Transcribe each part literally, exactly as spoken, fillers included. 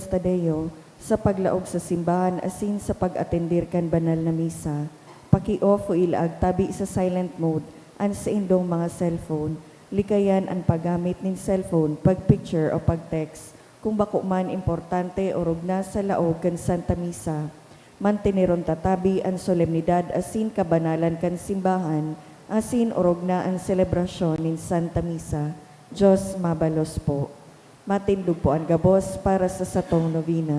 Tadeo sa paglaog sa simbahan asin sa pag-atender kan banal na misa. Paki-off o ilaag tabi sa silent mode an saindong mga cellphone. Likayan an paggamit nin cellphone pag-picture o pag-text kung bako man importante o rugna sa laog kan Santa Misa. Manteneron ta tabi an solemnidad asin kabanalan kan simbahan asin orog na an selebrasyon nin Santa Misa. Diyos mabalos po. Matindog po an gabos para sa satong novena.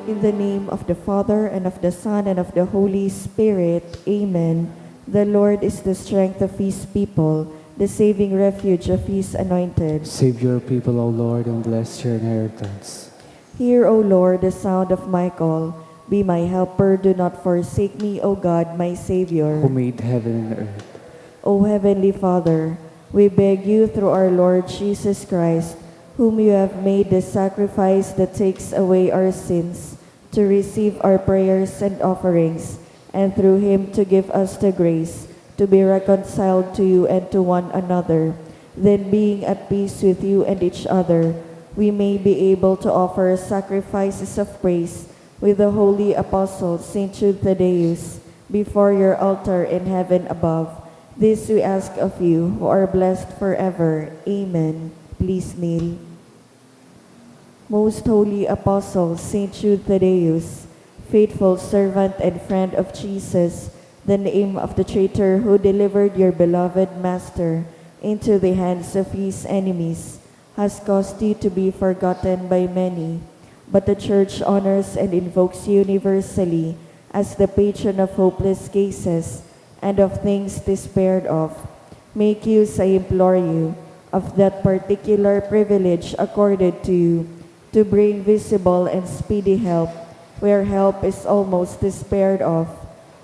In the name of the Father, and of the Son, and of the Holy Spirit. Amen. The Lord is the strength of His people, the saving refuge of His anointed. Save your people, O Lord, and bless your inheritance. Hear, O Lord, the sound of my call. Be my helper, do not forsake me, O God, my Savior. Who made heaven and earth. O Heavenly Father, we beg you through our Lord Jesus Christ, whom you have made the sacrifice that takes away our sins, to receive our prayers and offerings, and through him to give us the grace to be reconciled to you and to one another. Then, being at peace with you and each other, we may be able to offer sacrifices of praise with the holy apostle Saint Jude Thaddeus before your altar in heaven above. This we ask of you, who are blessed forever. Amen. Please kneel. Most Holy Apostle Saint Jude Thaddeus, faithful servant and friend of Jesus, the name of the traitor who delivered your beloved Master into the hands of his enemies has caused you to be forgotten by many. But the Church honors and invokes you universally as the patron of hopeless cases and of things despaired of. Make use, I implore you, of that particular privilege accorded to you, to bring visible and speedy help where help is almost despaired of.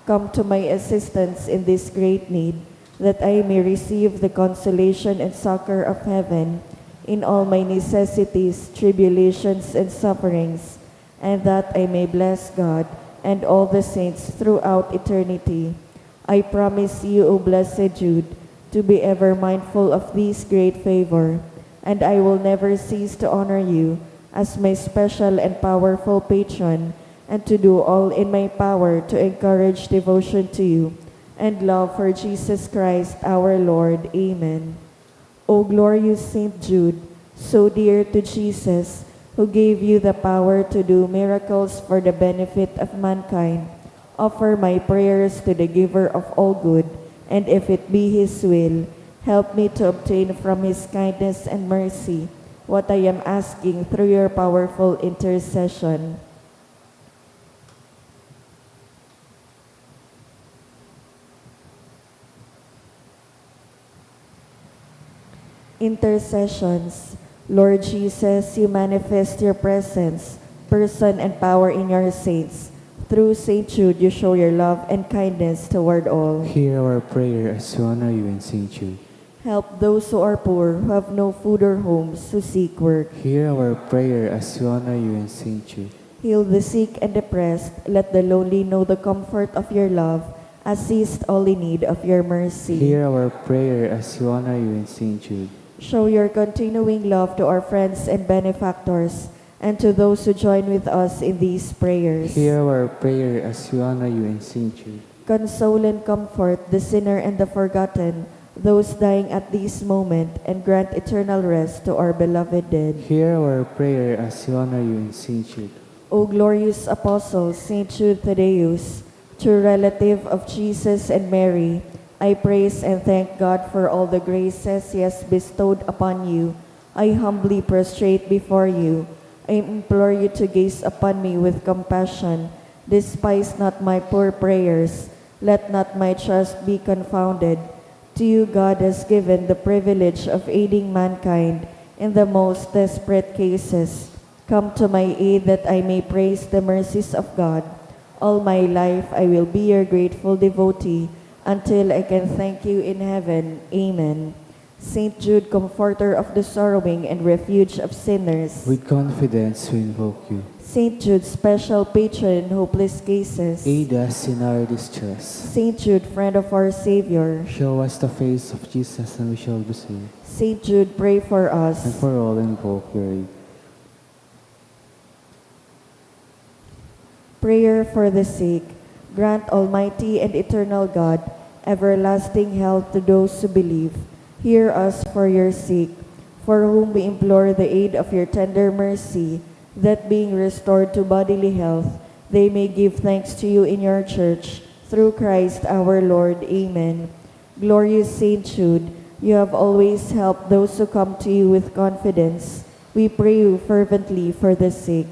Come to my assistance in this great need, that I may receive the consolation and succor of heaven in all my necessities, tribulations, and sufferings, and that I may bless God and all the saints throughout eternity. I promise you, O blessed Jude, to be ever mindful of this great favor, and I will never cease to honor you as my special and powerful patron, and to do all in my power to encourage devotion to you and love for Jesus Christ our Lord. Amen. O glorious Saint Jude, so dear to Jesus, who gave you the power to do miracles for the benefit of mankind, offer my prayers to the Giver of all good, and if it be His will, help me to obtain from His kindness and mercy what I am asking through your powerful intercession. Intercessions. Lord Jesus, you manifest your presence, person, and power in your saints. Through Saint Jude, you show your love and kindness toward all. Hear our prayer as we honor you in Saint Jude. Help those who are poor, who have no food or homes, who seek work. Hear our prayer as we honor you in Saint Jude. Heal the sick and depressed. Let the lonely know the comfort of your love. Assist all in need of your mercy. Hear our prayer as we honor you in Saint Jude. Show your continuing love to our friends and benefactors, and to those who join with us in these prayers. Hear our prayer as we honor you in Saint Jude. Console and comfort the sinner and the forgotten, those dying at this moment, and grant eternal rest to our beloved dead. Hear our prayer as we honor you in Saint Jude. O glorious Apostle, Saint Jude Thaddeus, true relative of Jesus and Mary, I praise and thank God for all the graces He has bestowed upon you. I humbly prostrate before you. I implore you to gaze upon me with compassion. Despise not my poor prayers. Let not my trust be confounded. To you God has given the privilege of aiding mankind in the most desperate cases. Come to my aid that I may praise the mercies of God. All my life I will be your grateful devotee until I can thank you in heaven. Amen. Saint Jude, comforter of the sorrowing and refuge of sinners. With confidence we invoke you. Saint Jude, special patron in hopeless cases. Aid us in our distress. Saint Jude, friend of our Savior. Show us the face of Jesus and we shall be saved. Saint Jude, pray for us. And for all invoke your aid. Prayer for the sick. Grant, Almighty and eternal God, everlasting health to those who believe. Hear us for your sick, for whom we implore the aid of your tender mercy, that being restored to bodily health, they may give thanks to you in your church, through Christ our Lord. Amen. Glorious Saint Jude, you have always helped those who come to you with confidence. We pray you fervently for the sick.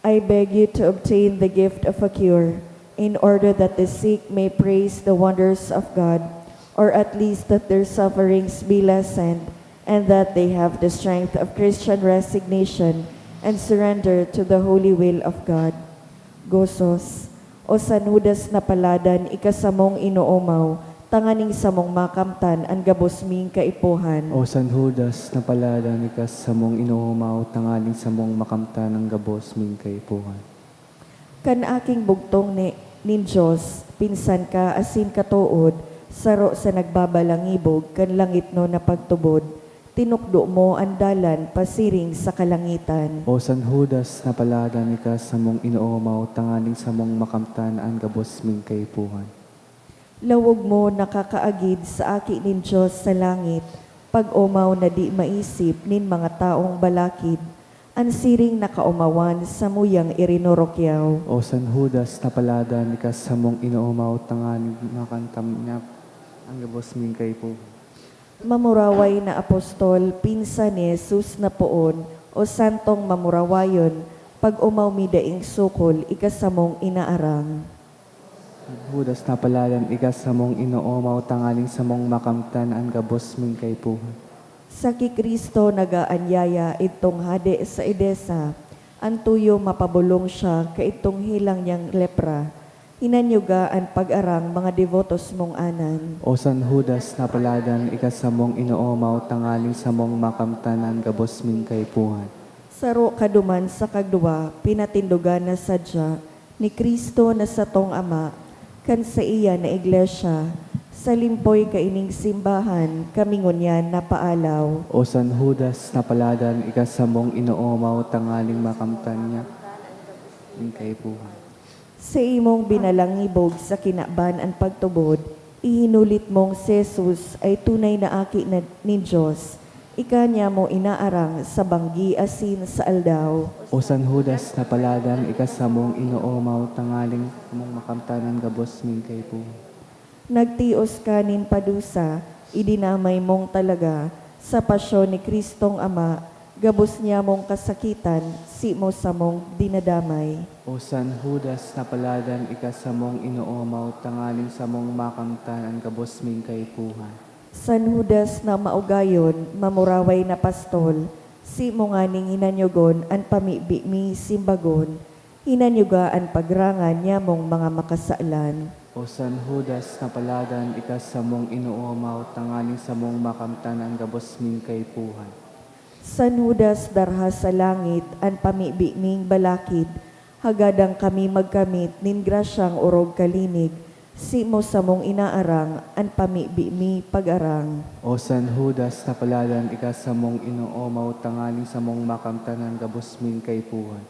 I beg you to obtain the gift of a cure, in order that the sick may praise the wonders of God, or at least that their sufferings be lessened, and that they have the strength of Christian resignation and surrender to the holy will of God. Gozos. O San Judas na paladan, ika samong inoomaw, tanganing samong makamtan an gabos ming kaipuhan. O San Judas na paladan, ika samong inoomaw, tanganing samong makamtan an gabos ming kaipuhan. Kan aking bugtong ni, nin Dios, pinsan ka asin katood, saro sa nagbabalangibog kan langitnon na pagtubod, tinukdo mo an dalan pasiring sa kalangitan. O San Judas na paladan, ika samong inoomaw, tanganing samong makamtan an gabos ming kaipuhan. Lawog mo nakakaagid sa Aki nin Dios sa langit, pag-omaw na di maisip nin mga taong balakid, an siring na kaomawan samuyang irinurukyaw. O San Judas na paladan, ika samong inoomaw, tanganing makamtan an gabos ming kaipuhan. Mamuraway na apostol, pinsan ni Jesus na poon, o santong mamurawayon, pag-omaw mi daing sukol, ika samong inaarang. Judas na paladan, ika samong inoomaw, tanganing samong makamtan an gabos ming kaipuhan. Sa ki Cristo nagaanyaya idtong hade sa Edesa, an tuyo mapabolong siya kaidtong helang niyang lepra. Hinanyuga an pag-arang mga debotos mong anan. O San Judas na paladan, ika samong inoomaw, tanganing samong makamtan an gabos ming kaipuhan. Saro ka duman sa kagduwa, pinatindogan na sadya ni Cristo na satong Ama, kan saiya na iglesia, sa limpoy kaining simbahan, kami ngunyan napaalaw. O San Judas na paladan, ika samong inoomaw, tanganing makamtan niya an kaipuhan. Sa imong binalangibog sa kinaban an pagtubod, Ihinulit mong si Jesus ay tunay na Aki na, nin Dios. Ika niya mo inaarang sa banggi asin sa aldaw. O San Judas na paladan, ika samong inoomaw tanganing samong makamtan an gabos ming kaipuhan. Nagtios ka nin padusa, idinamay mong talaga, sa pasyon ni Cristong Ama, gabos niya mong kasakitan, simo samong dinadamay. O San Judas na paladan, ika samong inoomaw tanganing samong makamtan an gabos ming kaipuhan. San Judas na maugayon, mamuraway na pastol, simo nganing hinanyogon an pamibi mi simbagon, hinanyoga an pagrangan nyamong mga makasalan. O San Judas na paladan, ika samong inoomaw tanganing samong makamtan an gabos ming kaipuhan. San Judas darha sa langit an pamibi ming balakid, hagadan kami magkamit nin grasyang orog kalinig, simo samong inaarang an pamibi mi pag-arang. O San Judas na paladan, ika samong inoomaw tanganing samong makamtan an gabos ming kaipuhan.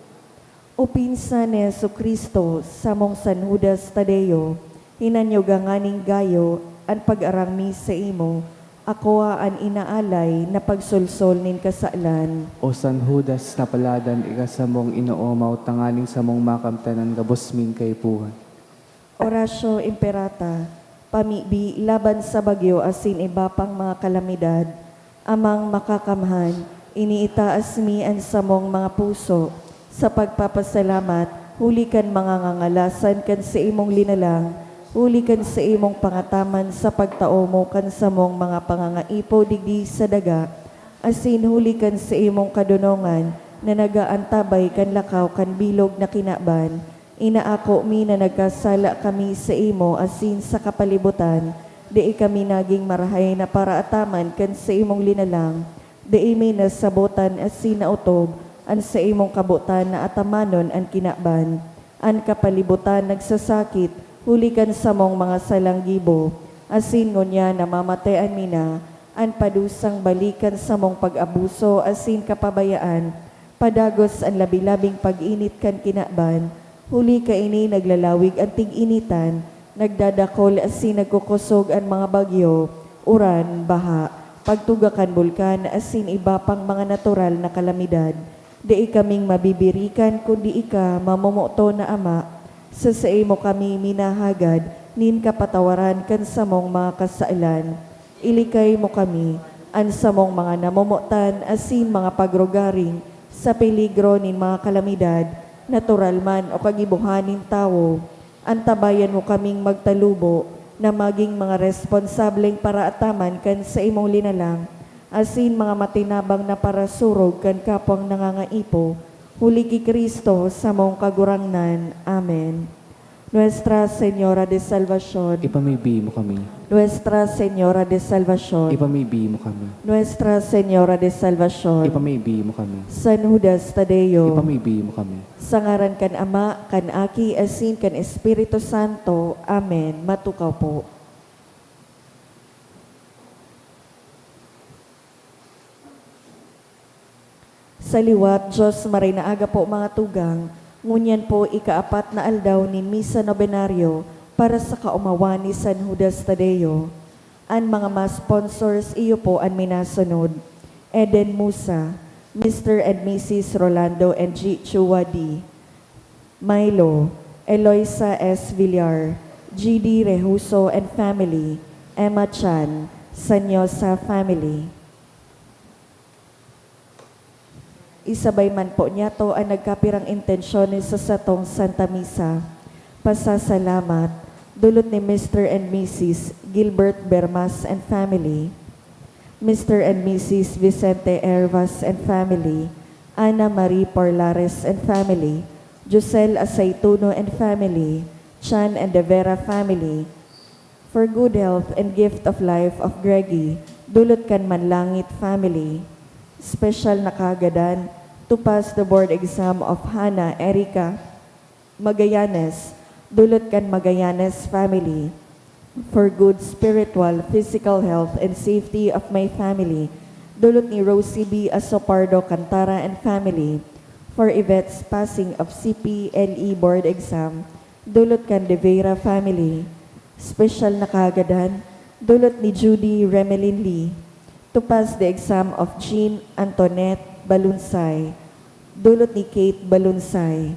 O pinsan ni Jesu-Cristo, samong San Judas Tadeo, hinanyoga nganing gayo an pag-arang mi saimo, akoa an inaalay na pagsolsol nin kasalan. O San Judas na paladan, ika samong inoomaw tanganing samong makamtan an gabos ming kaipuhan. Oratio Imperata, pamibi laban sa bagyo asin iba pang mga kalamidad. Amang Makakamhan, iniitaas mi an samong mga puso sa pagpapasalamat huli kan mga ngangalasan kan saimong linalang, huli kan saimong pangataman sa pagtao mo kan samong mga pangangaipo digdi sa daga, asin huli kan saimong kadonongan na nag-aantabay kan lakaw kan bilog na kinaban. Inaako mi na nagkasala kami saimo asin sa kapalibutan, dai kami nagin marahay na paraataman kan saimong linalang. Dai mi nasabotan asin naotob an saimong kabotan na atamanon an kinaban. An kapalibutan nagsasakit huli kan samong mga salang gibo, asin ngunyan namamatean mi na an padusang balik kan samong pag-abuso asin kapabayaan. Padagos an labi-labing pag-init kan kinaban, huli kaini naglalawig an tig-initan, nagdadakol asin nagkukosog an mga bagyo, uran, baha, pagtuga kan bulkan asin iba pang mga natural na kalamidad. Dai kaming mabibirikan kundi ika, mamomoton na Ama, sa saimo kami minahagad nin kapatawaran kan samong mga kasalan. Ilikay mo kami, an samong mga namomotan asin mga pagrugaring, sa peligro nin mga kalamidad, natural man o kagibohan nin tawo. Antabayan mo kaming magtalubo na magin mga responsableng paraataman kan saimong linalang, asin mga matinabang na parasurog kan kapwang nangangaipo, huli ki Cristo, samong Kagurangnan. Amen. Nuestra Señora de Salvacion. Ipamibi mo kami. Nuestra Señora de Salvacion. Ipamibi mo kami. Nuestra Señora de Salvacion. Ipamibi mo kami. San Judas Tadeo. Ipamibi mo kami. Sa ngaran kan Ama, kan Aki, asin kan Espiritu Santo. Amen. Matukaw po. Sa liwat, Diyos, maray na aga po, mga tugang. Ngunyan po, ikaapat na aldaw nin Misa Nobenaryo para sa kaomawan ni San Judas Tadeo. An mga mass sponsors, iyo po an minasunod: Eden Musa, Mister and Missus Rolando and G. Chua D. Milo, Eloisa S. Villar, G D Rehuso and family, Emma Chan, Sanyosa family. Isabay man po niyato an nagkapirang intensyon sa satong Santa Misa. Pasasalamat, dulot ni Mister and Missus Gilbert Bermas and family, Mister and Missus Vicente Hervas and family, Ana Marie Porlares and family, Josel Aceituno and family, Chan and De Vera family, for good health and gift of life of Greggy, dulot kan Manlangit family. Special na kahagadan to pass the board exam of Hannah Erica Magallanes, dulot kan Magallanes family. For good spiritual, physical health and safety of my family, dulot ni Rosie B. Asopardo Cantara and family. For Yvette's passing of C P L E board exam, dulot kan De Vera family. Special na kahagadan, dulot ni Judy Remelin Lee. To pass the exam of Jean Antoinette Balunsay, dulot ni Kate Balunsay.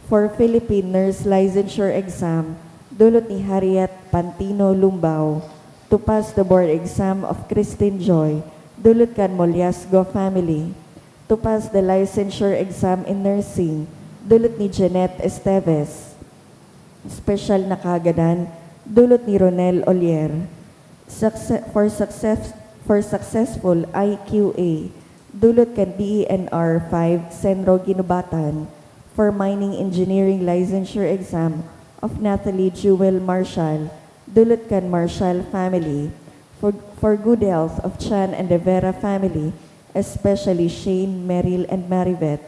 For Philippine Nurse Licensure Exam, dulot ni Harriet Pantino Lumbao. To pass the board exam of Christine Joy, dulot kan Moliasgo family. To pass the licensure exam in nursing, dulot ni Jeanette Esteves. Special na kahagadan, dulot ni Ronel Olier. Success, for success, for successful I Q A, dulot kan D E N R five Senro Guinobatan. For mining engineering licensure exam of Natalie Jewel Marshall, dulot kan Marshall family. For, for good health of Chan and Rivera family, especially Shane, Meryl, and Marivet.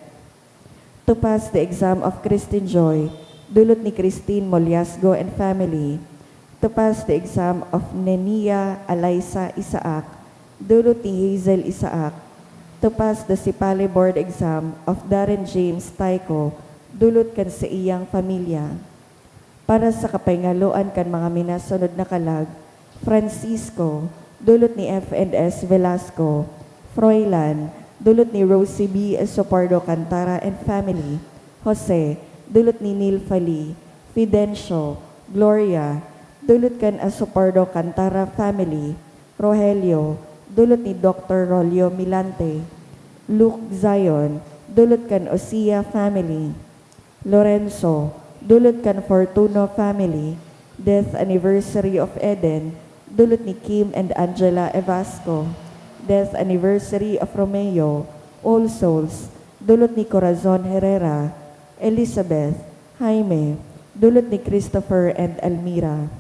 To pass the exam of Christine Joy, dulot ni Christine Moliasgo and family. To pass the exam of Nenia Alaysa Isaac, dulot ni Hazel Isaac. To pass the Sipale Board Exam of Darren James Taico, dulot kan saiyang pamilya. Para sa kapahingaloan kan mga minasunod na kalag, Francisco, dulot ni F and S Velasco. Froilan, dulot ni Rosie B Esopardo Cantara and family. Jose, dulot ni Neil Fali. Fidencio, Gloria, dulot kan Esopardo Cantara family. Rogelio, dulot ni Doctor Rolio Milante. Luke Zion, dulot kan Osia family. Lorenzo, dulot kan Fortuno family. Death anniversary of Eden, dulot ni Kim and Angela Evasco. Death anniversary of Romeo, All Souls, dulot ni Corazon Herrera. Elizabeth, Jaime, dulot ni Christopher and Almira.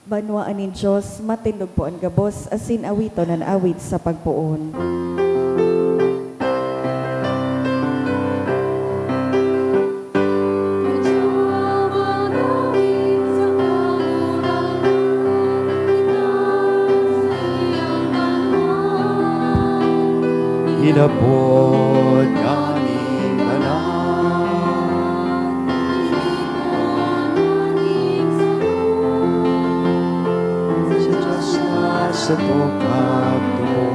Banwaan nin Dios, matindog po an gabos, asin awiton an awit sa pagpoon. Hilapot nganing banal. Sa Diyos na sa tukak mo.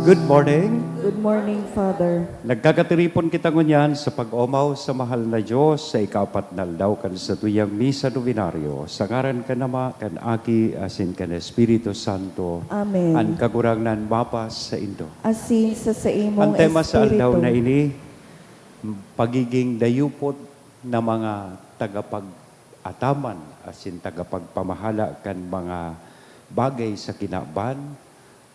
Good morning. Good morning, Father. Nagkakatiripon kita ngunyan sa pag-omaw sa mahal na Diyos sa ikaapat na aldaw kan satuyang Misa Novenario, sa ngaran kan Ama, kan Aki, asin kan Espiritu Santo. Amen. An Kagurangnan mapasaindo. Asin sa saimong An tema sa aldaw espiritu. Na ini, pagiging dayupot na mga tagapag-ataman asin tagapagpamahala kan mga bagay sa kinaban,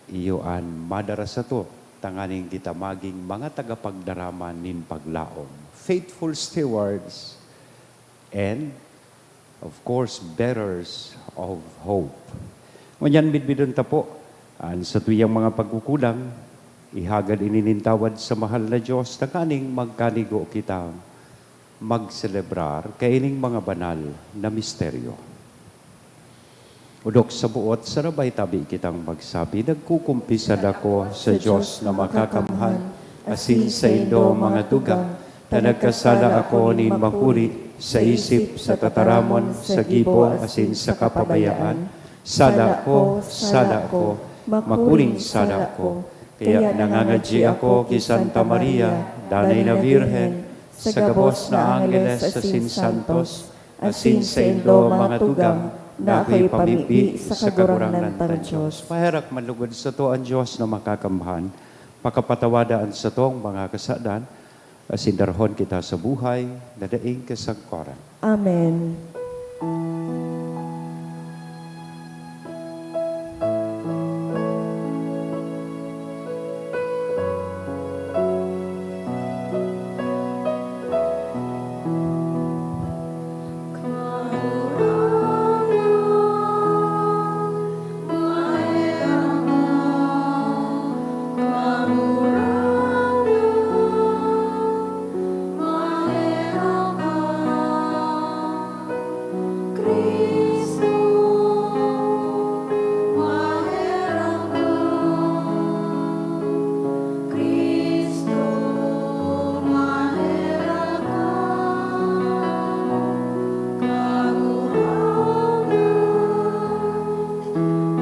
iyo an madara sato tanganing kita magin mga tagapagdarama nin paglaom, faithful stewards, and, of course, bearers of hope. Ngunyan, bidbidon ta po an satuyang mga pagkukulang, ihagad ini nin tawad sa mahal na Diyos, tanganing magkanigo kita magselebrar kaining mga banal na misteryo. Odok sa buot, sarabay tabi kitang magsabi, "Nagkukumpisal ako sa Diyos na makakamhan, asin saindo, mga tugang, ta nagkasala ako nin makuri sa isip, sa tataramon, sa gibo, asin sa kapabayaan. Sala ko, sala ko, makuring sala ko." Kaya nangangadyi ako ki Santa Maria, Danay na Birhen, sa gabos na angheles asin santos, asin saindo, mga tugang, na ako ipamibi sa Kagurangnan tang Diyos. Paherak man lugod sato an Diyos na makakamhan, pakapatawada an satong mga kasadan, asin darahon kita sa buhay na daing kasangkoran. Amen.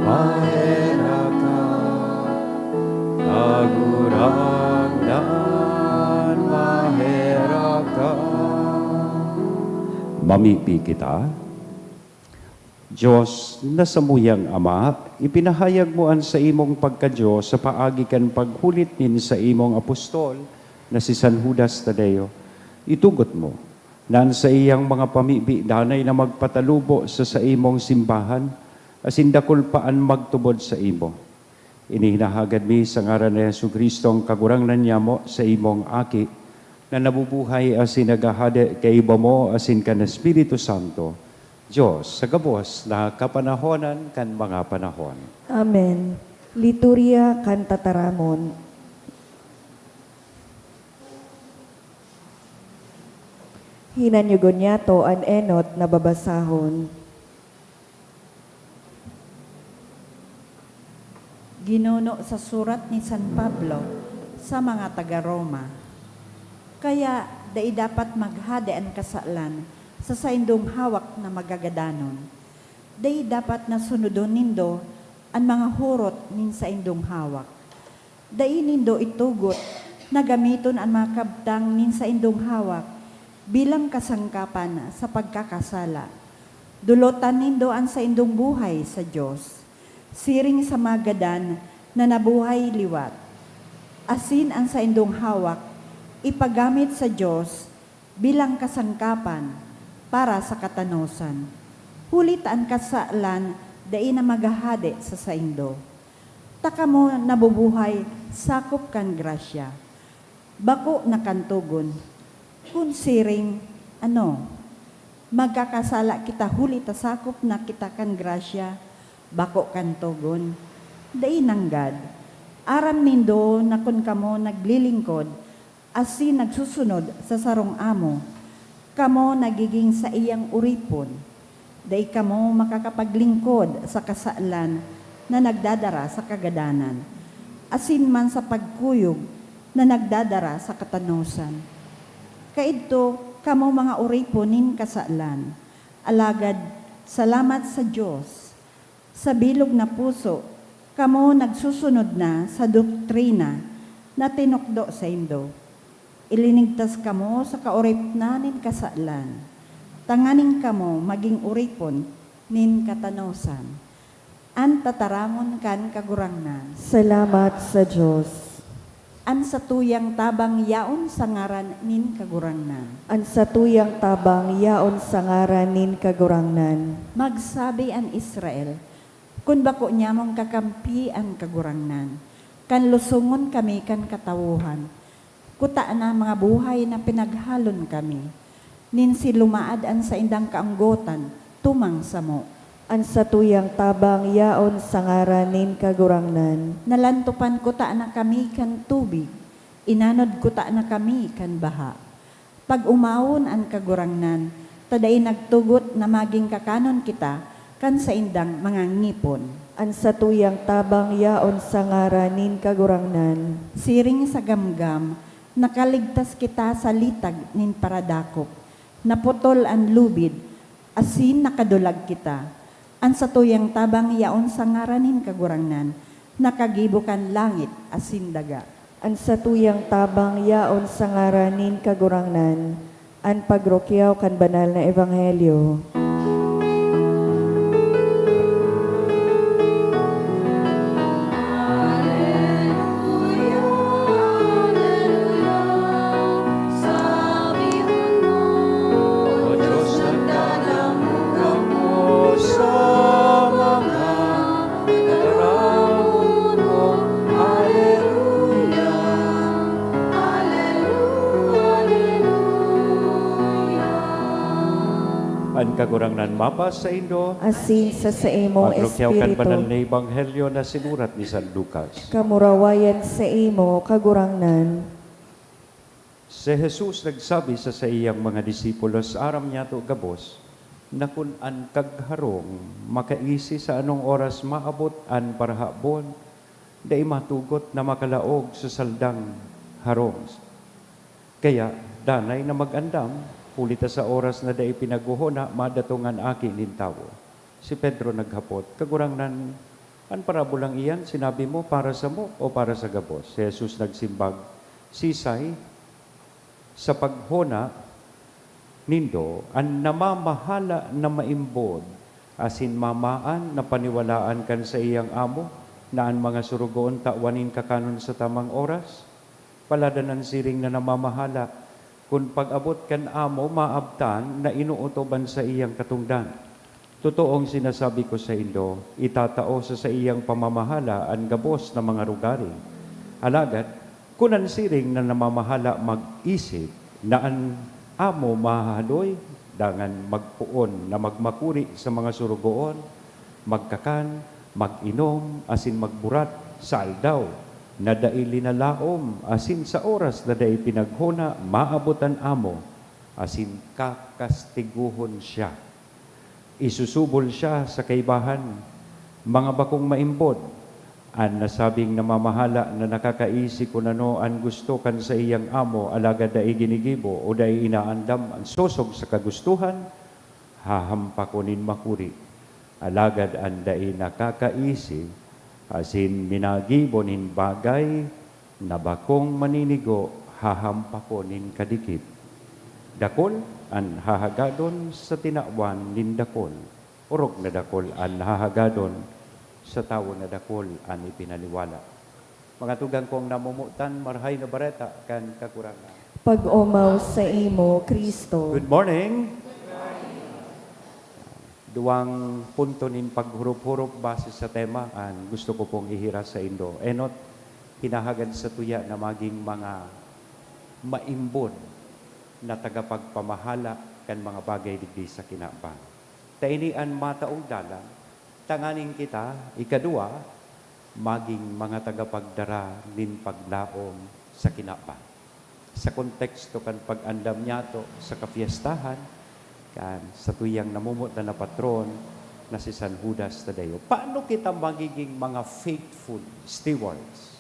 Maherak ka, Kagurangnan, maherak ka. Mamibi kita. Dios na samuyang Ama, ipinahayag mo an saimong pagka-Dios sa paagi kan paghulit nin saimong apostol na si San Judas Tadeo. Itugot mo na an saiyang mga pamibi danay na magpatalubo sa saimong simbahan, asin dakul pa an magtubod saimo. Ini hinahagad mi sa ngaran ni Jesu-Cristo, an Kagurangnan nyamo, saimong Aki, na nabubuhay asin naghahade kaiba mo asin kan Espiritu Santo, Dios, sa gabos na kapanahonan kan mga panahon. Amen. Liturya kan Tataramon. Hinanyugon niyato an enot na babasahon. Ginuno sa surat ni San Pablo sa mga taga Roma. Kaya dai dapat maghade an kasalan sa saindong hawak na magagadanon. Dai dapat na sunodon nindo an mga horot nin saindong hawak. Dai nindo itugot na gamiton an mga kabtang nin saindong hawak bilang kasangkapan sa pagkakasala. Dolotan nindo an saindong buhay sa Dios, siring sa mga gadan na nabuhay liwat, asin an saindong hawak ipagamit sa Dios bilang kasangkapan para sa katanosan, huli ta an kasalan dai na maghahade sa saindo. Ta kamo nabubuhay sakop kan grasya, bako na kan togon. Kun siring, ano? Magkakasala kita huli ta sakop na kita kan grasya, bako kan togon. Dai nanggad. Aram nindo na kun kamo naglilingkod asin nagsusunod sa sarong amo, kamo nagigin saiyang oripon. Dai kamo makakapaglingkod sa kasalan na nagdadara sa kagadanan, asin man sa pagkuyog na nagdadara sa katanosan. Kaidto kamo mga oripon nin kasalan. Alagad, salamat sa Dios, sa bilog na puso kamo nagsusunod na sa doktrina na tinukdo saindo. Ilinigtas kamo sa kaoripnan nin kasalan, tanganing kamo magin oripon nin katanosan. An tataramon kan Kagurangnan. Salamat sa Dios. An satuyang tabang yaon sa ngaran nin Kagurangnan. An satuyang tabang yaon sa ngaran nin Kagurangnan. Magsabi an Israel, "Kun bako nyamong kakampi an Kagurangnan, kan losongon kami kan katawohan, kutana mga buhay na pinaghalon kami." Nin silumaad an saindang kaanggotan tumang samo. An satuyang tabang yaon sa ngaran nin Kagurangnan. Nalantopan kutana kami kan tubig, inanod kutana kami kan baha. Pag-omawon an Kagurangnan, ta dai nagtugot na magin kakanon kita kan saindang mga ngipon. An satuyang tabang yaon sa ngaran nin Kagurangnan. Siring sa gamgam, nakaligtas kita sa litag nin paradakop, naputol an lubid, asin nakadulag kita. An satuyang tabang yaon sa ngaran nin Kagurangnan, nakagibo kan langit asin daga. An satuyang tabang yaon sa ngaran nin Kagurangnan, an pagrukyaw kan banal na ebanghelyo. O Diyos, nagdadamog ako sa mga tataramon mo. Aleluya, aleluya, aleluya. An Kagurangnan mapasaindo. Asin sa saimong Pagrukyaw kan espiritu. Banal na Ebanghelyo na sinurat ni San Lucas. Kamurawayan saimo, Kagurangnan. Si Jesus nagsabi sa saiyang mga disipulos, aram niyato gabos na kun an kagharong makaisi sa anong oras maabot an parahabon, dai matugot na makalaog sa saldang harong. Kaya, danay na mag-andam, huli ta sa oras na dai pinaghohona, madatong an Aki nin Tawo. Si Pedro naghapot, "Kagurangnan, an parabolang iyan sinabi mo para samo o para sa gabos?" Si Jesus nagsimbag, "Sisay, sa paghona nindo, an namamahala na maimbod asin mamaan na paniwalaan kan saiyang amo na an mga sorogoon tawan nin kakanon sa tamang oras?" Paladan an siring na namamahala, kun pag-abot kan amo, maabtan na inootob an saiyang katongdan. Totoong sinasabi ko saindo, itatao sa saiyang pamamahala an gabos na mga rugari. Alagad, kun an siring na namamahala mag-isip na an amo mahahaloy, dangan magpoon na magmakuri sa mga sorogoon, magkakan, mag-inom, asin magburat sa aldaw na dai linalaom, asin sa oras na dai pinaghona, maabot an amo, asin kakastigohon siya. Isusubol siya sa kaibahan. Mga bakong maimbod, an nasabing namamahala na nakakaisi kun ano an gusto kan saiyang amo, alagad dai ginigibo o dai inaandam an sosog sa kagustuhan, hahampakon nin makuri. Alagad an dai nakakaisi asin minagibo nin bagay na bakong maninigo, hahampakon nin kadikit. Dakul an hahagadon sa tinawan nin dakul, orog na dakul an hahagadon sa tawo na dakul an ipinaniwala. Mga tugang kong namomotan, Marahay na Bareta kan Kagurangnan. Pag-omaw saimo, Cristo. Good morning. Duwang punto nin paghurup-hurup base sa tema an gusto ko pong ihiras saindo. Enot, hinahagad sa tuya na maging mga maimbod na tagapagpamahala kan mga bagay digdi sa kinaban. Ta ini an mataong dalan, tanganing kita, ikadua, magin mga tagapagdara nin paglaom sa kinaban. Sa konteksto kan pag-andam niyato sa kapiestahan kan satuyang namomotan na patron na si San Judas Tadeo, paano kita magiging mga faithful stewards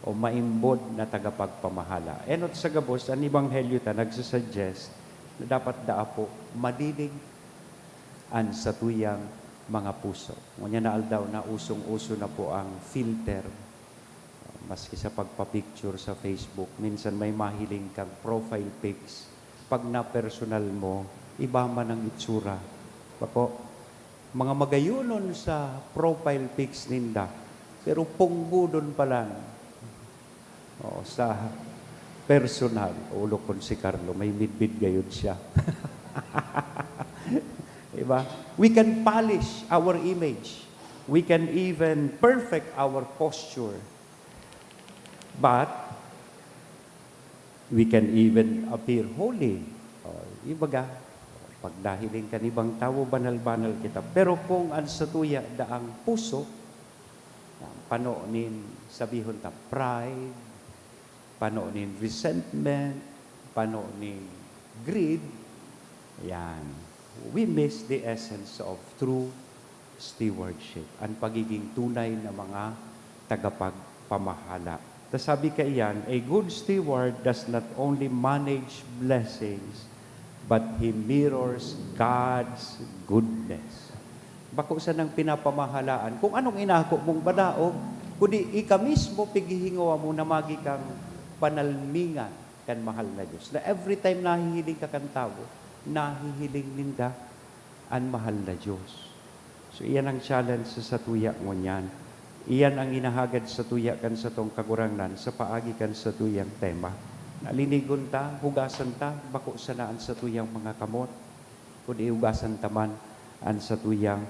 o maimbod na tagapagpamahala? Enot sa gabos, an Ebanghelyo ta nagsusuggest na dapat daa po madinig an satuyang mga puso. Ngunyan na aldaw na usong-uso na po ang filter. Maski sa pagpa-picture sa Facebook, minsan may mahiling kang profile pics. Pag na-personal mo, iba man ang itsura. Bako, mga magayonon sa profile pics ninda, pero punggudon pa lang. Oo, sa personal, ulo kon si Carlo, may midbid gayod siya. Diba? We can polish our image. We can even perfect our posture. But, we can even appear holy. O, ibaga, pag nahiling kan ibang tawo, banal-banal kita. Pero kung an satuya daang puso, pano nin, sabihon ta, pride, pano nin resentment, pano nin greed, yan. We miss the essence of true stewardship, an pagiging tunay na mga tagapagpamahala. Ta sabi kaiyan, "A good steward does not only manage blessings, but he mirrors God's goodness." Bako sanang pinapamahalaan kung anong inako mong badaog, kundi ika mismo pighihingowa mo na magi kang panalmingan kan mahal na Dios. Na every time nahihiling ka kan tawo, nahihiling ninda an mahal na Dios. So, iyan ang challenge sa satuya ngunyan. Iyan ang inahagad satuya kan satong Kagurangnan sa paagi kan satuyang tema. Na linigon ta, hugasan ta, bako sana an satuyang mga kamot, kundi hugasan ta man an satuyang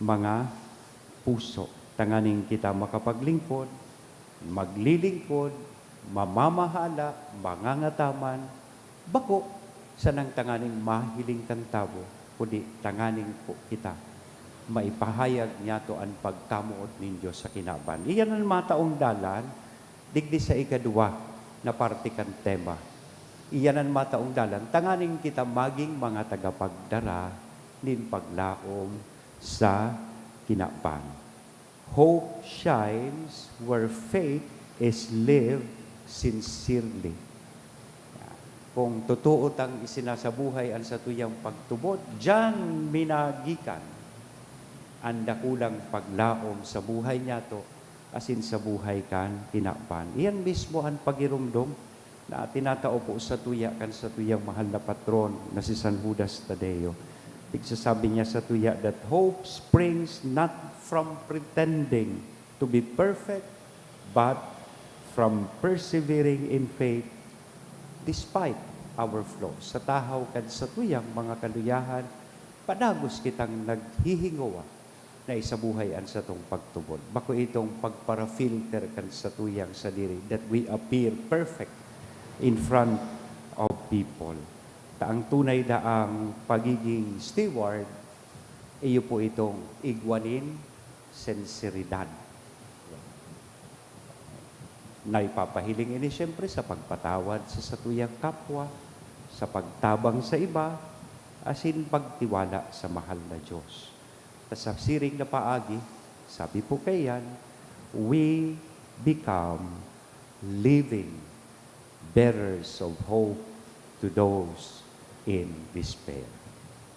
mga puso, tanganing kita makapaglingkod, maglilingkod, mamamahala, mangangataman, bako sanang tanganing mahiling kan tawo, kundi tanganing po kita maipahayag niyato an pagkamoot nin Dios sa kinaban. Iyan an mataong dalan digdi sa ikaduwa na parte kan tema. Iyan an mataong dalan tanganing kita magin mga tagapagdara nin paglaom sa kinaban. Hope shines where faith is lived sincerely. Kung totoo tang isinasabuhay an satuyang pagtubod, diyan minagikan an dakulang paglaom sa buhay niyato asin sa buhay kan kinaban. Iyan mismo an pagiromdom na tinatao po satuya kan satuyang mahal na patron na si San Judas Tadeo. Pigsasabi niya satuya that hope springs not from pretending to be perfect, but from persevering in faith despite our flaws. Sa tahaw kan satuyang mga kaluyahan, padagos kitang naghihingowa na isabuhay an satong pagtubod. Bako itong pagpara-filter kan satuyang sadiri that we appear perfect in front of people. Ta ang tunay daang pagiging steward, iyo po itong igwa nin sinseridad. Naipapahiling ini siyempre sa pagpatawad sa satuyang kapwa, sa pagtabang sa iba, asin pagtiwala sa mahal na Diyos. Ta sa siring na paagi, sabi po kaiyan, we become living bearers of hope to those in despair.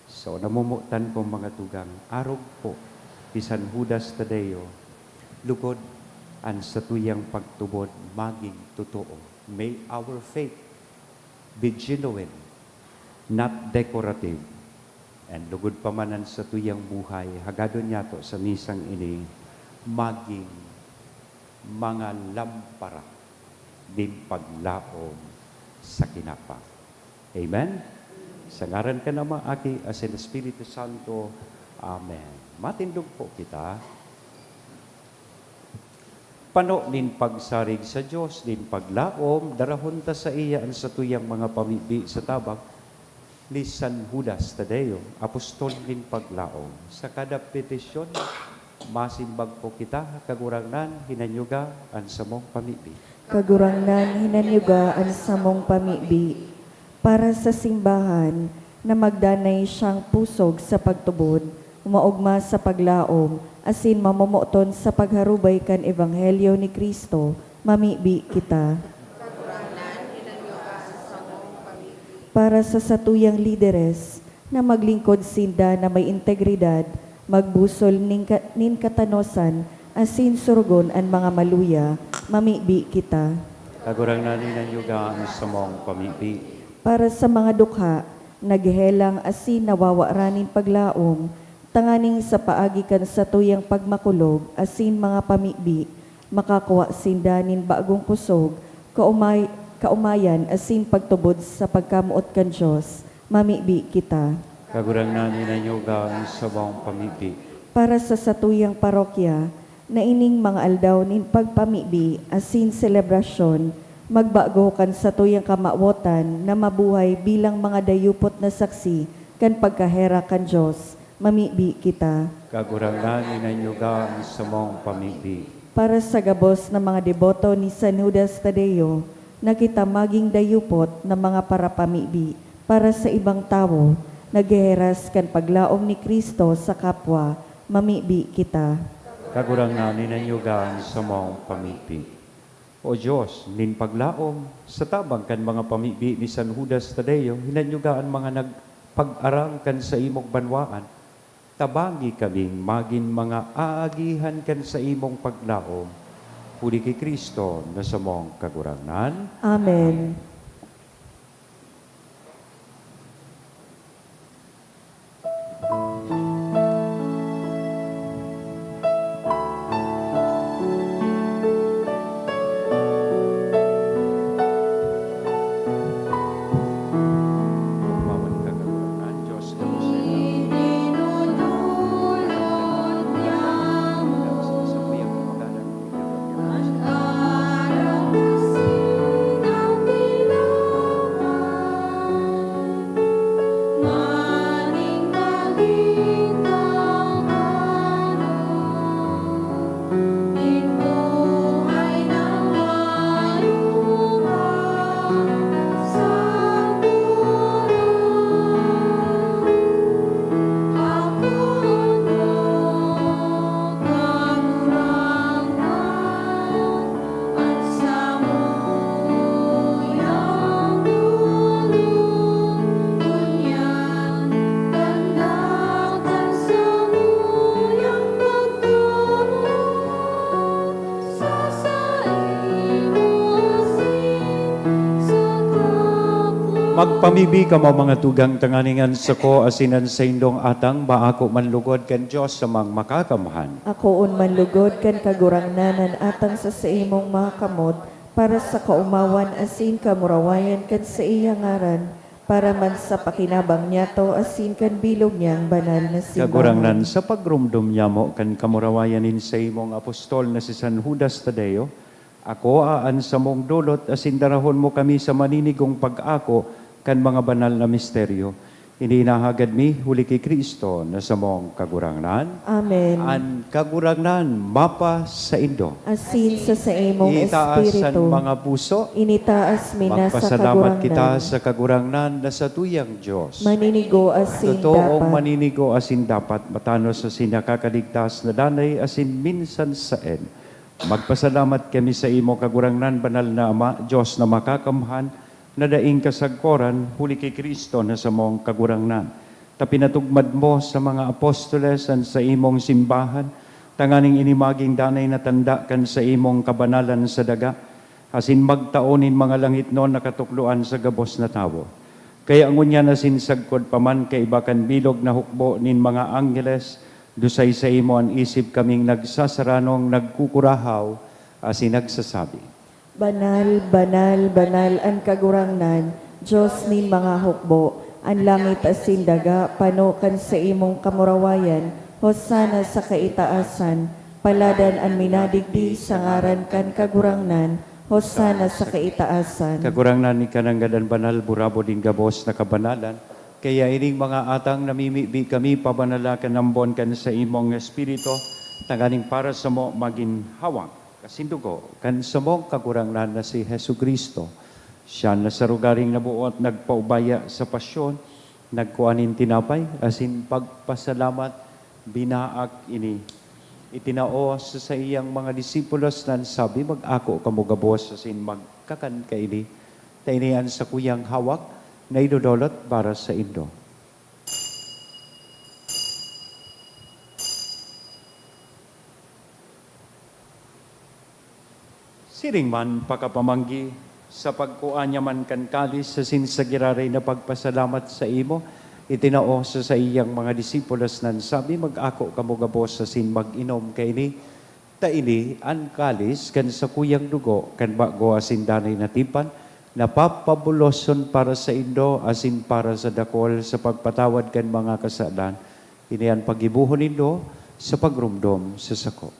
So, namomotan kong mga tugang, arog po ki San Judas Tadeo, lugod an satuyang pagtubod magin totoo. May our faith be genuine, not decorative. And lugod pa man an satuyang buhay, hagadon niyato sa misang ini magin mga lampara nin paglaom sa kinaban. Amen? Sa ngaran kan Ama, Aki, asin Espiritu Santo. Amen. Matindog po kita. Pano nin pagsarig sa Dios nin paglaom, darahon ta saiya an satuyang mga pamibi sa tabang. Ni San Judas Tadeo, apostol nin paglaom. Sa kada petisyon, masimbag po kita, Kagurangnan, hinanyuga an samong pamibi. Kagurangnan, hinanyuga an samong pamibi para sa simbahan na magdanay siyang pusog sa pagtubod, umaogma sa paglaom, asin mamomoton sa pagharubay kan ebanghelyo ni Cristo, mamibi kita. Para sa satuyang lideres, na maglingkod sinda na may integridad, magbusol nin ka-, nin katanosan, asin surugon an mga maluya, mamibi kita. Kagurangnan, hinanyuga an samong pamibi. Para sa mga dukha, naghehelang asin nawawaran nin paglaom, tanganing sa paagi kan satuyang pagmakulog asin mga pamibi, makakua sinda nin bagong kusog, kaomay-, kaomayan asin pagtubod sa pagkamoot kan Dios, mamibi kita. Kagurangnan, hinanyuga an samong pamibi. Para sa satuyang parokya, na ining mga aldaw nin pagpamibi asin selebrasyon, magbago kan satuyang kamawotan na mabuhay bilang mga dayupot na saksi kan pagkaherak kan Dios, mamibi kita. Kagurangnan, hinanyuga an samong pamibi. Para sa gabos na mga deboto ni San Judas Tadeo, na kita magin dayupot na mga parapamibi para sa ibang tawo, nagheheras kan paglaom ni Cristo sa kapwa, mamibi kita. Kagurangnan, hinanyuga an samong pamibi. O Dios nin paglaom, sa tabang kan mga pamibi ni San Judas Tadeo, hinanyuga an mga nagpag-aram kan saimong banwaan, tabangi kaming magin mga aagihan kan saimong paglaom, huli ki Cristo na samong Kagurangnan. Amen. Magpamibi kamo, mga tugang, tanganing an sako asin an saindong atang maako man lugod kan Dios na Makakamhan. Akoon man lugod kan Kagurangnan an atang sa saimong mga kamot, para sa kaomawan asin kamurawayan kan saiyang ngaran, para man sa pakinabang niyato asin kan bilog niyang banal na simbahan. Kagurangnan, sa pagromdom nyamo kan kamurawayan nin saimong apostol na si San Judas Tadeo, akoa an samong dolot asin darahon mo kami sa maninigong pag-ako kan mga banal na misteryo. Ini inahagad mi huli ki Cristo na samong Kagurangnan. Amen. An Kagurangnan mapasaindo. Asin sa saimong Itaas an espiritu. Mga puso. Initaas mi na sa Magpasalamat kita Kagurangnan. Sa Kagurangnan na satuyang Dios. Maninigo asin Totoong dapat. Maninigo asin dapat, matanos asin nakakaligtas na danay asin minsan saen. Magpasalamat kami sa imo, Kagurangnan, Banal na Ama, Dios na Makakamhan, na daing kasagkoran, huli ki Cristo na samong Kagurangnan, ta pinatugmad mo sa mga apostoles an saimong simbahan, tanganing ini magin danay na tanda kan saimong kabanalan sa daga, asin magtao nin mga langitnon na katukdoan sa gabos na tawo. Kaya ngunyan asin sagkod pa man kaiba kan bilog na hukbo nin mga angheles, dusay saimo an isip kaming nagsasaranong nagkukurahaw asin nagsasabi, Banal, banal, banal an Kagurangnan, Dios nin mga hukbo. An langit asin daga pano kan saimong kamurawayan. Hosanna sa kaitaasan. Paladan an minadigdi sa ngaran kan Kagurangnan. Hosanna sa kaitaasan. Kagurangnan, ika nanggad an banal, burabod nin gabos na kabanalan. Kaya ining mga atang namimibi kami, pabanala kan ambon kan saimong Espiritu, tanganing para samo magin hawak asin dugo kan samong Kagurangnan na si Jesu-Cristo. Siya na sa rogaring naboot nagpaubaya sa pasyon, nagkua nin tinapay asin pagpasalamat, binaak ini, itinao sa saiyang mga disipulos na an sabi, "Mag-ako kamo gabos asin magkakan kaini, ta ini an sakuyang hawak na idodolot para saindo." Siring man pakapamanggi, sa pagkua niya man kan kalis asin sa giraray na pagpasalamat saimo, itinao sa saiyang mga disipulos na an sabi, "Mag-ako kamo gabos asin mag-inom kaini, ta ini an kalis kan sakuyang dugo kan bago asin danay na tipan, na papabuloson para saindo asin para sa dakul sa pagpatawad kan mga kasalan. Ini an paggibohon nindo sa pagromdom sa sako."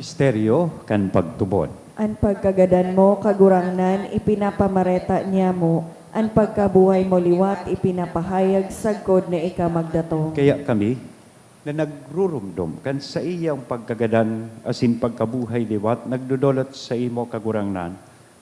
Misteryo kan pagtubod. An pagkagadan mo, Kagurangnan, ipinapamareta niamo; an pagkabuhay mo liwat ipinapahayag sagkod na ika magdatong. Kaya kami, na nagruromdom kan saiyang pagkagadan asin pagkabuhay liwat, nagdodolot saimo, Kagurangnan,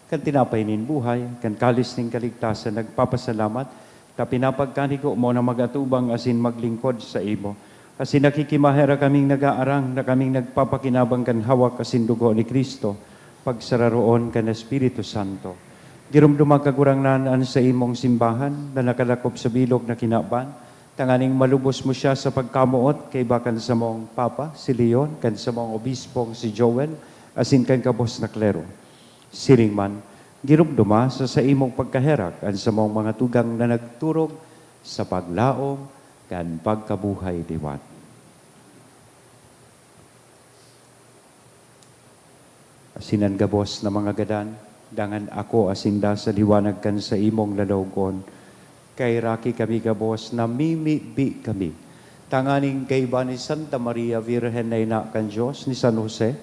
kan tinapay nin buhay, kan kalis nin kaligtasan, nagpapasalamat, ta pinapagkanigo mo na mag-atubang asin maglingkod saimo. Asin nakikimaherak kaming nagaarang na kaming nagpapakinabang kan hawak asin dugo ni Cristo, pagsararoon kan Espiritu Santo. Giromdoma, Kagurangnan, an saimong simbahan na nakalakop sa bilog na kinaban, tanganing malubos mo siya sa pagkamoot kaiba kan samong Papa, si Leon, kan samong Obispong, si Joel, asin kan gabos na klero. Siring man, giromdoma sa saimong pagkaherak an samong mga tugang na nagturog sa paglaom kan pagkabuhay liwat. Asin an gabos na mga gadan, dangan akoa sinda sa liwanag kan saimong lalawogon. Kaheraki kami gabos, namimibi kami, tanganing kaiba ni Santa Maria Virgen na ina kan Dios, ni San Jose,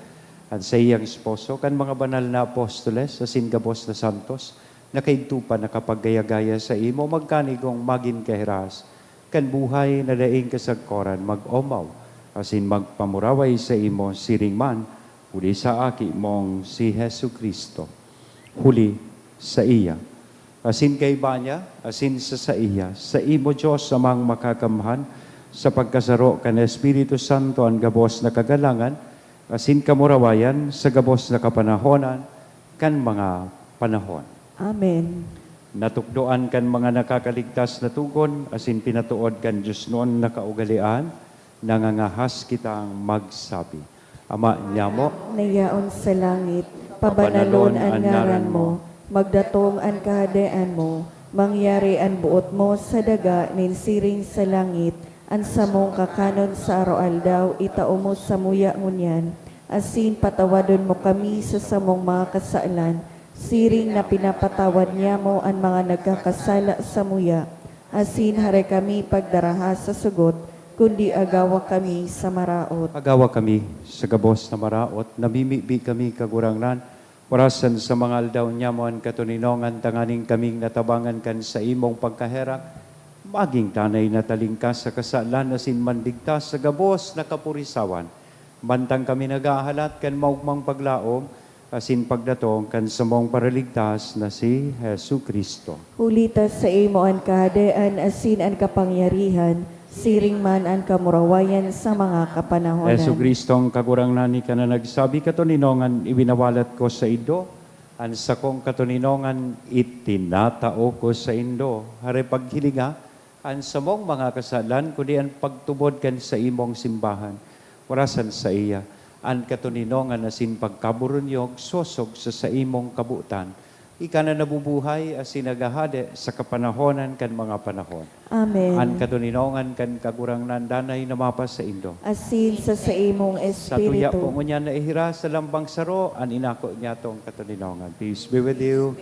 an saiyang esposo, kan mga banal na apostoles, asin gabos na santos, na kaidto pa nakapaggaya-gaya saimo, magkanigong magin kahiras kan buhay na daing kasagkoran, mag-omaw asin magpamuraway saimo siring man, huli sa Aki mong si Jesu-Cristo. Huli saiya, asin kaiba niya, asin sa saiya, saimo, Dios Amang Makakamhan, sa pagkasaro kan Espiritu Santo, an gabos na kagalangan asin kamurawayan sa gabos na kapanahonan kan mga panahon. Amen. Natukdoan kan mga nakakaligtas na togon asin pinatood kan diosnon na kaugalean, nangangahas kitang magsabi, Ama niamo na yaon sa langit, pabanalon an ngaran mo, magdatong an Kahadean mo, mangyari an boot mo sa daga nin siring sa langit. An samong kakanon sa aroaldaw itao mo samuya ngunyan, asin patawadon mo kami sa samong mga kasalan, siring na pinapatawad niamo an mga nagkakasala samuya. Asin hare kami pagdaraha sa sugot, kundi agawa kami sa maraot. Agawa kami sa gabos na maraot, namimibi kami, Kagurangnan, orasan sa mga aldaw niamo an katoninongan, tanganing kaming natabangan kan saimong pagkaherak, magin danay na talingkas sa kasalan asin mandigtas sa gabos na kapurisawan, mantang kami naghahalat kan maogmang paglaom asin pagdatong kan samong Paraligtas na si Jesu-Cristo. Huli ta saimo an kahadean asin an kapangyarihan, siring man an kamurawayan sa mga kapanahonan. Jesu-Cristong Kagurangnan, ika na nagsabi, "Katoninongan iwinawalat ko saindo, an sakong katoninongan itinatao ko saindo." Hare paghilinga an samong mga kasalan, kundi an pagtubod kan saimong simbahan. Orasan saiya an katoninongan asin pagkaburunyog sosog sa saimong kabotan. Ika na nabubuhay asin naghahade sa kapanahonan kan mga panahon. Amen. An katoninongan kan Kagurangnan danay na mapasaindo. Asin sa saimong Sa tuya espiritu. Po ngunyan na ihiras sa lambang saro an inako niyatong katoninongan. Peace be with you.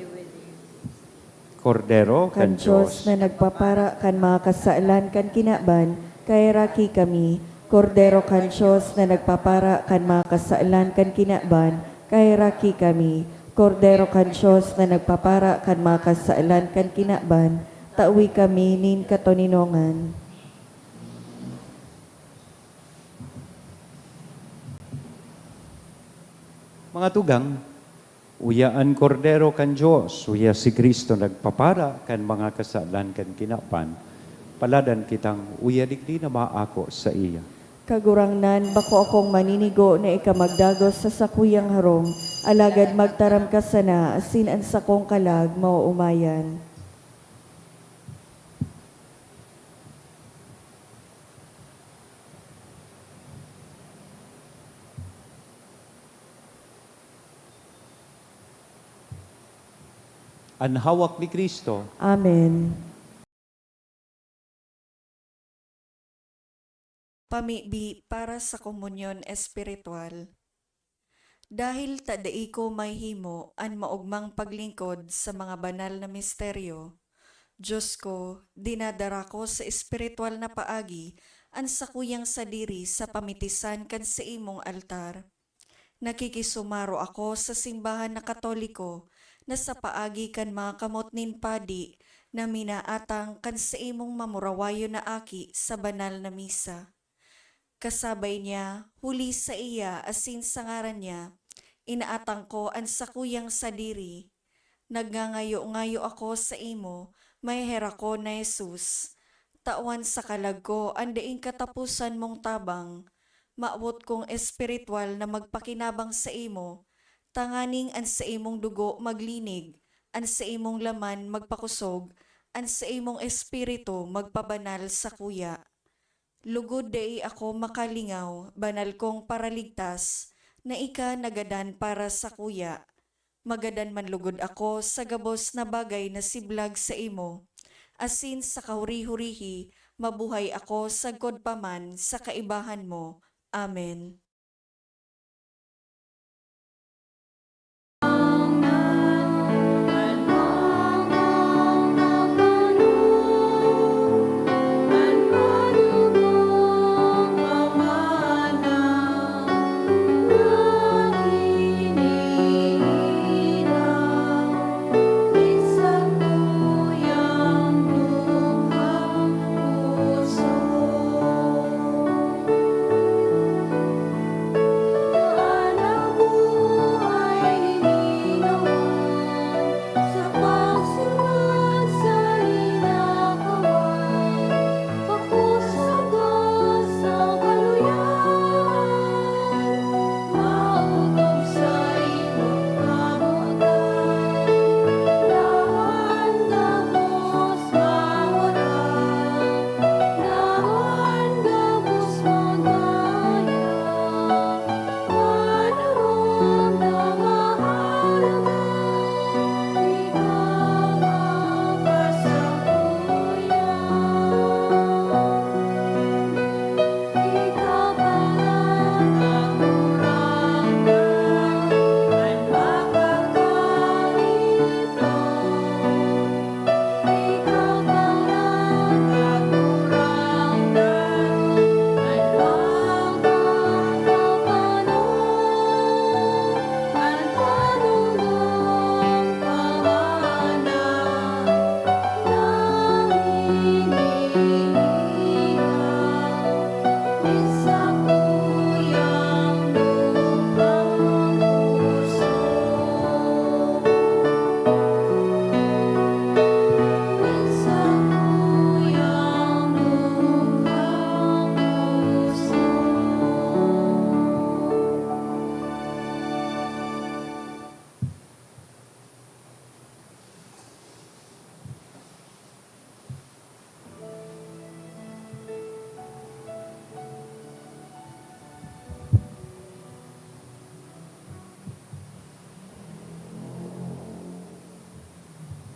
Kordero kan Kan Dios Dios. Na nagpapara kan mga kasalan kan kinaban, kaheraki kami. Kordero kan Dios na nagpapara kan mga kasalan kan kinaban, kaheraki kami. Kordero kan Dios na nagpapara kan mga kasalan kan kinaban, tawi kami nin katoninongan. Mga tugang, uya an Kordero kan Dios, uya si Cristo nagpapara kan mga kasalan kan kinaban. Paladan kitang uya digdi na maako saiya. Kagurangnan, bako akong maninigo na ika magdagos sa sakuyang harong, alagad magtaram ka sana asin an sakong kalag maoomayan. An hawak ni Cristo. Amen. Pamibi para sa komunyon espiritual. Dahil ta dai ko mahimo an maogmang paglingkod sa mga banal na misteryo, Dios ko, dinadara ko sa espiritual na paagi an sakuyang sadiri sa pamitisan kan saimong altar. Nakikisumaro ako sa simbahan na Katoliko na sa paagi kan mga kamot nin padi na minaatang kan saimong mamurawayon na aki sa banal na misa. Kasabay niya, huli saiya asin sa ngaran niya, inaatang ko an sakuyang sadiri. Nagngangayo-ngayo ako saimo, maheherakon na Jesus. Tawan sa kalag ko an daing kataposan mong tabang. Mawot kong espiritual na magpakinabang saimo, tanganing an saimong dugo maglinig, an saimong laman magpakosog, an saimong espiritu magpabanal sakuya. Lugod dai ako makalingaw, banal kong Paraligtas, na ika nagadan para sakuya. Magadan man lugod ako sa gabos na bagay na siblag saimo, asin sa kahuri-hurihi mabuhay ako sagkod pa man sa kaibahan mo. Amen.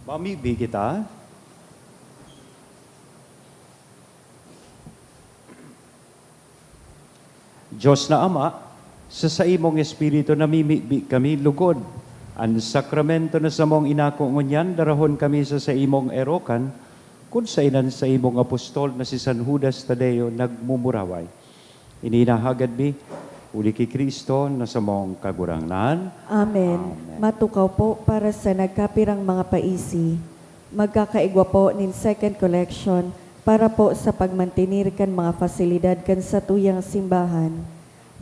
Mamibi kita. Dios na Ama, sa saimong Espiritu namimibi kami lugod an sakramento na samong inako. Ngunyan darahon kami sa saimong erokan, kun saen an saimong apostol na si San Judas Tadeo nagmumuraway. Ini nahagad mi, huli ki Cristo na samong Kagurangnan. Amen. Amen. Matukaw po para sa nagkapirang mga paisi. Magkakaigwa po nin second collection para po sa pagmantenir kan mga fasilidad kan satuyang simbahan.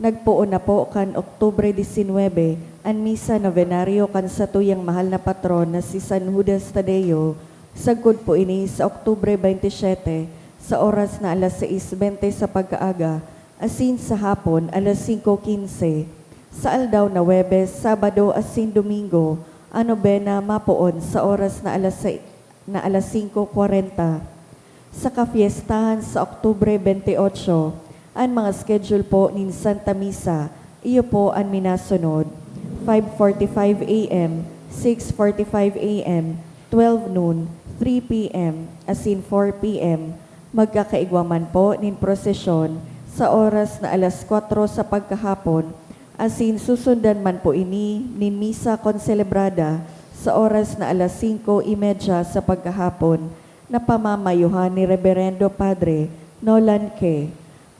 Nagpoon na po kan Oktubre disinwebe an misa novenario kan satuyang mahal na patron na si San Judas Tadeo, sagkod po ini sa Oktubre baynte siyete, sa oras na alas sais baynte sa pagkaaga, asin sa hapon, alas singko quince. Sa aldaw na Huwebes, Sabado asin Domingo, an nobena mapoon sa oras na alas sai-, na alas singko kwarenta. Sa kafiestahan sa Oktubre baynte otso, an mga schedule po nin Santa Misa, iyo po an minasunod: five forty-five A M, six forty-five A M, twelve noon, three P M, asin four P M. Magkakaigwa man po nin prosesyon sa oras na alas kwatro sa pagkahapon, asin susundan man po ini nin misa konselebrada sa oras na alas singko y media sa pagkahapon, na pamamayohan ni Reberendo Padre Nolan Ke.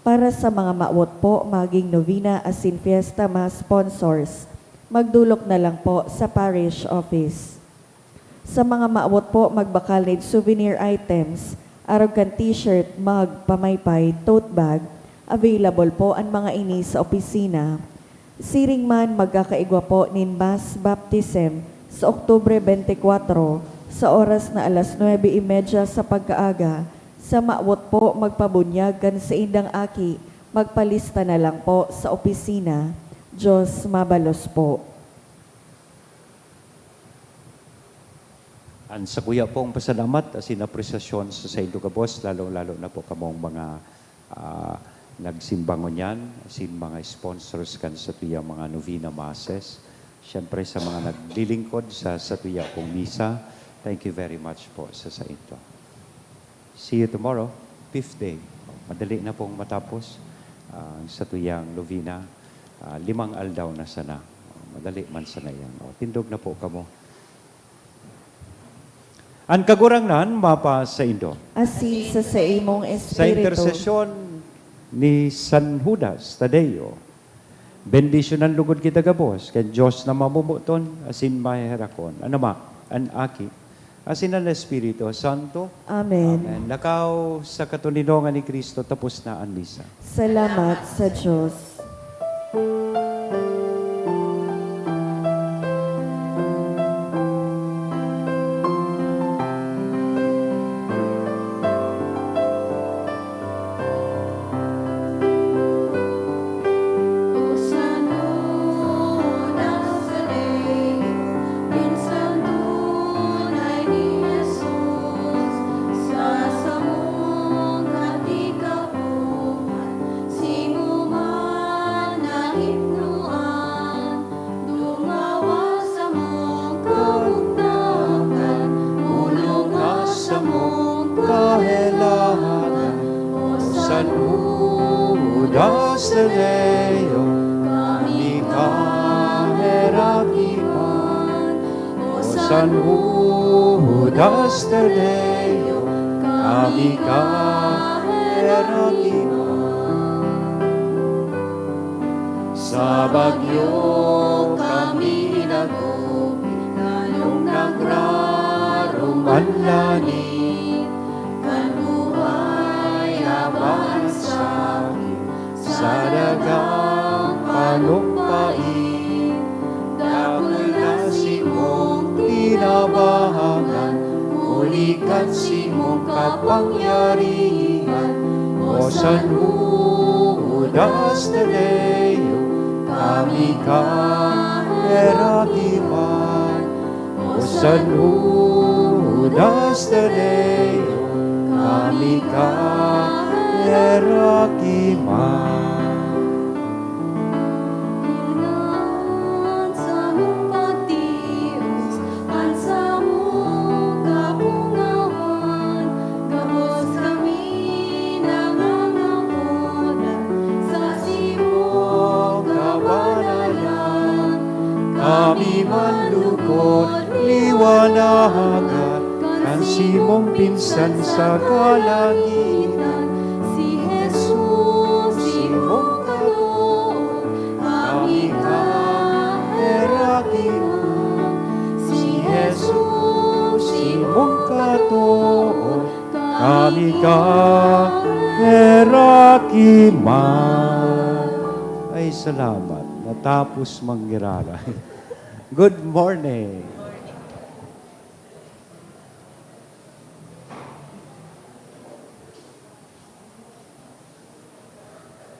Para sa mga mawot po maging novena asin fiesta mass sponsors, magdolok na lang po sa parish office. Sa mga mawot po magbakal nin souvenir items, arog kan t-shirt, mug, pamaypay, tote bag, available po an mga ini sa opisina. Siring man, magkakaigwa po nin mass baptism sa Oktubre baynte kwatro, sa oras na alas nuebe y media sa pagkaaga. Sa mawot po magpabunyag kan saindang aki, magpalista na lang po sa opisina. Diyos mabalos po. An sakuya pong pasalamat asin apresyasyon sa saindo gabos, lalong-lalo na po kamong mga, ah, nagsimba ngunyan, asin mga sponsors kan satuyang mga novena masses. Siyempre, sa mga naglilingkod sa satuya pong misa, thank you very much po sa saindo. See you tomorrow, fifth day. Madali na pong matapos ang satuyang novena. Ah, limang aldaw na sana. Madali man sana yan. O, tindog na po kamo. An Kagurangnan mapasaindo. Asin sa saimong Sa espiritu. Intersesyon ni San Judas Tadeo, bendisyonan lugod kita gabos kan Dios na mamomoton asin maheherakon, an Ama, an Aki, asin an Espiritu Santo. Amen. Amen. Lakaw sa katoninongan ni Cristo, tapos na an misa. Salamat sa Dios. Sa mong kahelahan, o San Judas Tadeo, kami kaheraki man. O San Judas Tadeo, kami kaheraki man. Sa bagyo kami nagupit, lalong nagraruman lani. Kan buhay aban sa akin, sa dagang panumpain. Dakul na simong tinabangan, huli kan simong kapangyarihan. O San Judas Tadeo, kami kaheraki man. O San Judas Tadeo, kami kaheraki man. Ngunyan samong pagtios, an samong kapungawan, gabos kami nangangapodan sa simong kabanalan. Kami man lugod liwanagan kan simong pinsan sa kalangitan, si Jesus, simong Kami ka, Heraki man. Ay, salamat. Natapos manggiraray. Good morning.